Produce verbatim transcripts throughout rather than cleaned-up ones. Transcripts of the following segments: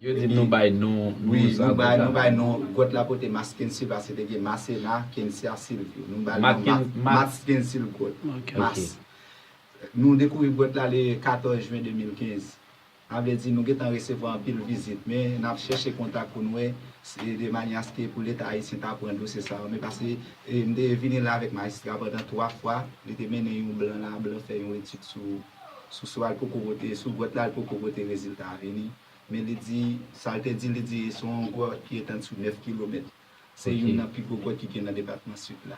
Yo di nou bay non, non, wi, sa nou bay, nou bay non, gwòt la pote Mas Kensil, paske te gen Masena, Kensia, Silvio. Nou bay non Mas Kensil gwòt. Mas. Nou dekouvri gwòt la le katòz jen de mil kenz. Sa vle di nou gentan resevwa anpil vizit, men n ap chèche kontak pou n wè, de manyè aske pou Leta ayisyen ta pran dosye sa yo, men paske, e, m te vini la avèk majistra pandan twa fwa, li te mennen yon blan la, blan fè yon etid sou, sou sa l poko pote, sou gwòt la, l poko pote rezilta a vini. Men li di, sa l te di, li di se yon gwòt ki etann sou nèf kilomèt. Se youn nan pi gwo gwòt ki gen nan depatman Sid la.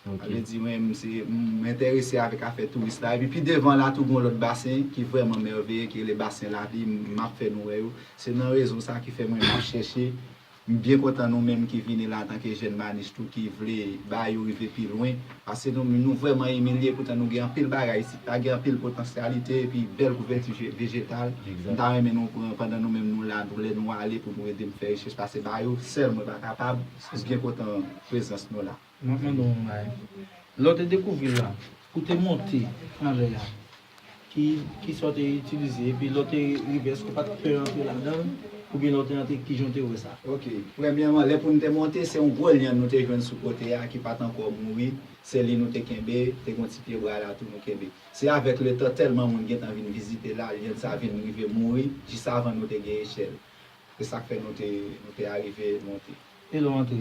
Sa vle di, mwen, m se, m enterese avèk afè touris la. Epi pi devan la tou, gon lòt basen ki vrèman mèveye, ki rele Basen Lavi, m ap fè nou wè yo. Se nan rezon sa ki fè mwen, m ap chèche. M byen kontan nou menm ki vini la antanke jèn Manich tou, ki vle bagay yo rive pi lwen. Paske nou, nou vrèman imilye, poutan nou gen anpil bagay isit la, gen anpil potansyalite, epi bèl kouvèti je-, vejetal. M ta renmen nou pran, pandan nou menm nou la, nou lè nou ale pou nou ede m fè rechèch, paske bagay yo sèl mwen pa kapab, m byen kontan prezans nou la. M ap mande w yon bagay. Lè w te dekouvri l la, pou w te monte anlè a, ki, ki sa w te itilize? Epi lè w te rive, èske w pa t pè antre ladan l? Oubyen lè w te antre, kijan w te wè sa? Ok. Premyèman, lè pou n te monte, se yon gwo lyann nou te jwenn sou kote a ki pa t ankò mouri. Se li nou te kenbe, te gen yon ti pyebwa la tou nou kenbe. Se avèk letan, tèlman moun gentan vin vizite la, lyann sa vin rive mouri, jis avan nou te gen echèl. Se sa k fè nou te, nou te arive monte. E lè w antre?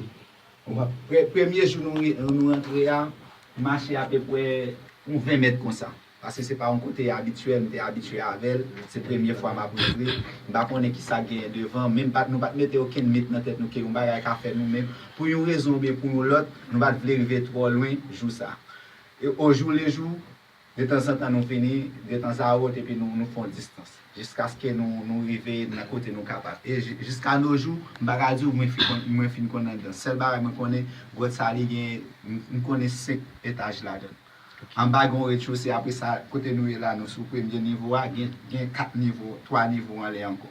Bon, pre-, premye jou nou ri-, nou rantre a, mache apeprè yon ven mèt konsa. Paske se pa yon kote abityèl, m te abitye avè l. Se premye fwa m ap rantre. M pa konnen ki sa k genyen devan, men m pa t, nou pa t mete okenn met nan tèt nou ke yon bagay ka fè nou, men pou yon rezon oubyen pou yon lòt, nou pa t vle rive twò lwen jou sa. E ojoulejou, detanzantan nou vini, detanzawòt, epi nou, nou fè yon distans. Jiskaske nou, nou rive nan kote nou kapab. E ji-, jiska no jou, m pa ka di w mwen fin konn, mwen fin konn anndan. Sèl bagay mwen konnen, gwòt sa li gen, m, m konnen senk etaj ladan l. Anba gen yon rechose, apre sa, kote nou ye la, nou sou premye nivo a, gen, gen kat nivo, twa nivo anlè ankò.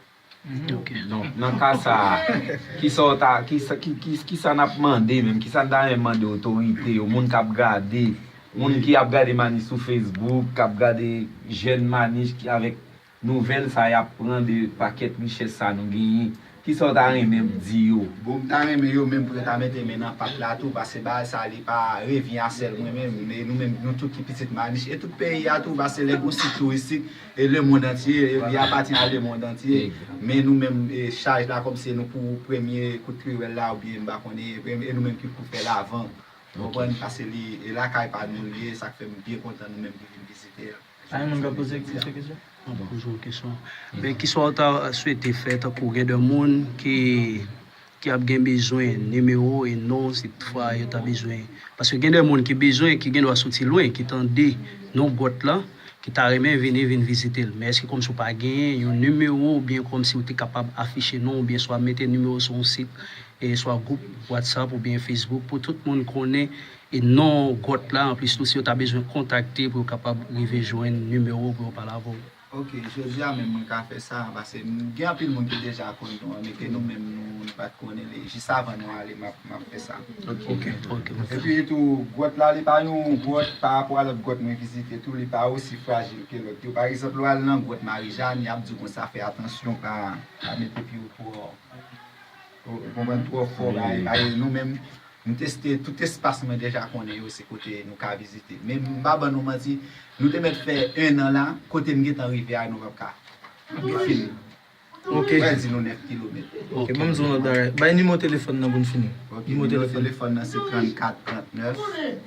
Ok. Donk, nan ka sa a, kisa w ta, kisa, ki, ki, kisa n ap mande menm? Kisa n ta renmen mande otorite yo, moun k ap gade, moun ki ap gade Manich sou Facebook, k ap gade jèn Manich ki avèk nouvèl sa y ap pran de pakèt richès sa nou genyen? Kisa w ta renmen di yo? Bon, m ta renmen yo menm pou yo ta mete men nan pat la tou, paske bagay sa li pa revyen a sèl mwen menm, men nou menm, nou tout ki pitit Manich, e tout peyi a tou, paske lè gon sit touristik, e lemonn antye, e li apatyen a lemonn antye. Men nou menm, e, chaj la kòmsi se nou pou premye kout kriwèl la, oubyen m pa konnen, e nou menm ki pou fè lavan. Ou konprann? Paske li, e lakay pa nou li ye, sa k fè m byen kontan nou menm ki vin vizite. Pa gen moun k ap poze kesyon? M ap poze yon kesyon. Men kisa w ta swete fè, tankou gen de moun ki ki ap gen bezwen nimewo e non w, si toutfwa yo ta bezwen. Paske gen de moun ki bezwen, ki gendwa soti lwen, ki tande non gwòt la, ki ta renmen vini, vin vizite l. Men èske kòmsi w pa genyen yon nimewo oubyen kòmsi w te kapab afiche non w oubyen swa mete nimewo w sou yon sit, e swa gwoup WhatsApp oubyen Facebook pou tout moun konnen e non gwòt la, anplis tou si yo ta bezwen kontakte pou yo kapab rive jwenn nimewo w pou yo pale avè w? Ok, jodi a menm mwen ka fè sa, paske m gen anpil moun ki deja konn non an, men ke nou menm nou, nou pa t konnen li. Jis avan nou ale, m ap, m ap fè sa. Ok, ok, ok. Epi tou, gwòt la, li pa yon gwòt pa rapò a lòt gwòt mwen vizite tou, li pa osi frajil ke lòt yo. Pa egzanp, lè w al nan gwòt Marijàn, y ap di w konsa, fè atansyon, pa, pa mete pye w twò, ou, ou konprann, twò fò, bagay, bagay, nou menm, nou teste tout espas mwen deja konnen yo, se kote nou ka vizite. Men m pa ban nou manti, nou te mèt fè en an la, kote m gentan rive a, nou p ap ka. Nou fin. Ok. Mwen di nou nèf kilomèt. Ok, ban m di w yon lòt bagay. Bay nimewo telefòn nan pou n fini. Ok, nimewo telefòn nan se trannkat trannèf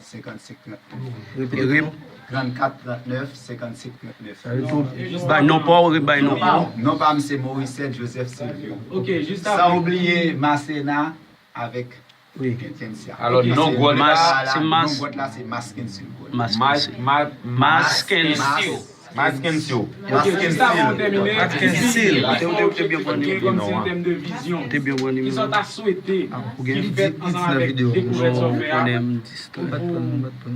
senkannsèt trannèf. Repete pou nou. Trannkat trannèf senkannsèt trannèf. Sa vle di w bay non pa w, rebay non pa w. Non pa m se Morisset Joseph Silvio. Ok, jis apre. San oubliye Masena avèk Wi. Kensia. Alò, non gwòt la, se Mas, non gwòt la, se Mas Kensil gwòt. Mas Kensil. Mas Kensil. Mas Kensil. Ok, jis avan w tèmine, Mas Kensil. Ou te, ou te, ou te byen pran nimewo. An tèm de vizyon, ou te byen pran nimewo. Kisa w ta swete ki fèt ansanm avèk dekouvèt sa w fè a?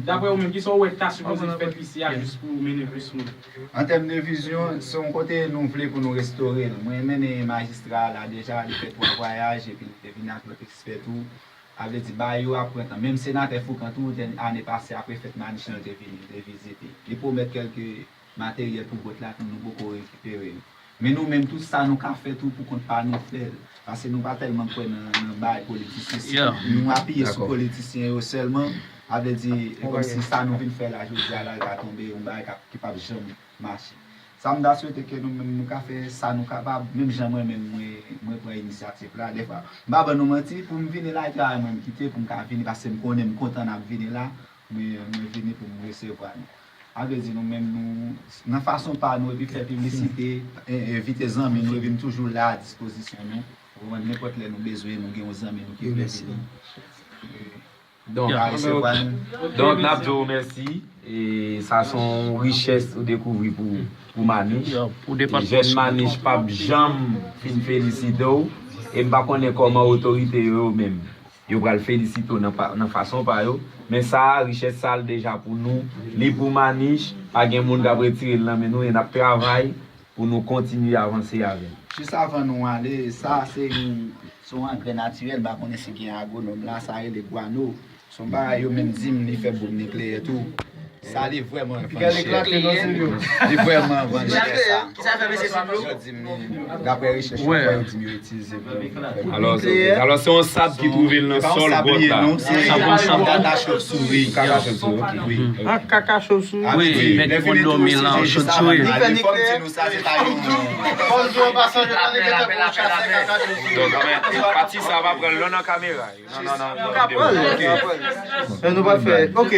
Daprè ou menm, kisa w wè ta sipoze fèt isi a jis pou mennen plis moun? An tèm de vizyon, se yon kote nou vle pou nou restore l. Mwen mennen majistra a la deja, li fè twa vwayaj, epi li te vin ak lòt ekspè tou. Sa vle di, bagay yo ap pran tan. Menm senatè Fokan tou, dèn-, ane pase, apre fèt Manich lan, li te vini, li te vizite. Li pwomèt kèlke materyèl pou gwòt la, nou poko rekipere yo. Men nou menm tou, sa nou ka fè tou pou kont pa nou, fè l. Paske nou pa tèlman kwè nan, nan bagay politisyen. Si nou apiye sou politisyen yo sèlman, sa vle di, e kòmsi sa nou vin fè la jodi a la, l ka tonbe yon bagay k ap, ki p ap janm mache. Sa m ta swete ke nou menm nou ka fè sa nou kapab, menm jan mwen menm mwen, mwen pran inisyativ la. Dèfwa, m pa ban nou manti, pou m vini la, e travay mwen m kite pou m ka vini, paske m konnen m kontan n ap vini la, mwen, mwen vini pou m resevwa nou. Sa vle di nou menm nou, nan fason pa nou, epi fè piblisite, e, envite zanmi nou, epi m toujou la a dispozisyon nou. Ou konprann, nenpòt lè nou bezwen, nou gen yon zanmi nou ki vle vini. Donk, donk n ap di w mèsi. E sa se yon richès ou dekouvri pou, pou Manich. Jèn Manich p ap janm fin felisite w. E m pa konnen kòman otorite yo, yo menm, yo pral felisite w nan, nan fason pa yo. Men sa a, richès sa a l deja pou nou. Li pou Manich. Pa gen moun k ap retire l nan men nou. E n ap travay pou nou kontinye avanse avè l. Jis avan nou ale, sa se yon, se yon angrè natirèl, m pa konnen si gen agwonòm la, sa rele gwano. Se yon bagay yo menm di m li fè bonm nikleyè tou. Sa li vrèman vann chè. Li vrèman vann chè sa. Yo di m li, daprè rechèch yo fè, yo di m yo itilize pou fè. Alò, alò se yon sab ki twouve l nan sòl gwòt la. Se yon sab, kaka chofsouri. Kaka chofsouri, ok. Ah, kaka chofsouri. Wi, mèt pou dòmi lan, chofsouri. Li fè nikleyè. Donk, men, pati sa va pran l nan kamera. Non, non, non. Nou pa fè. Ok.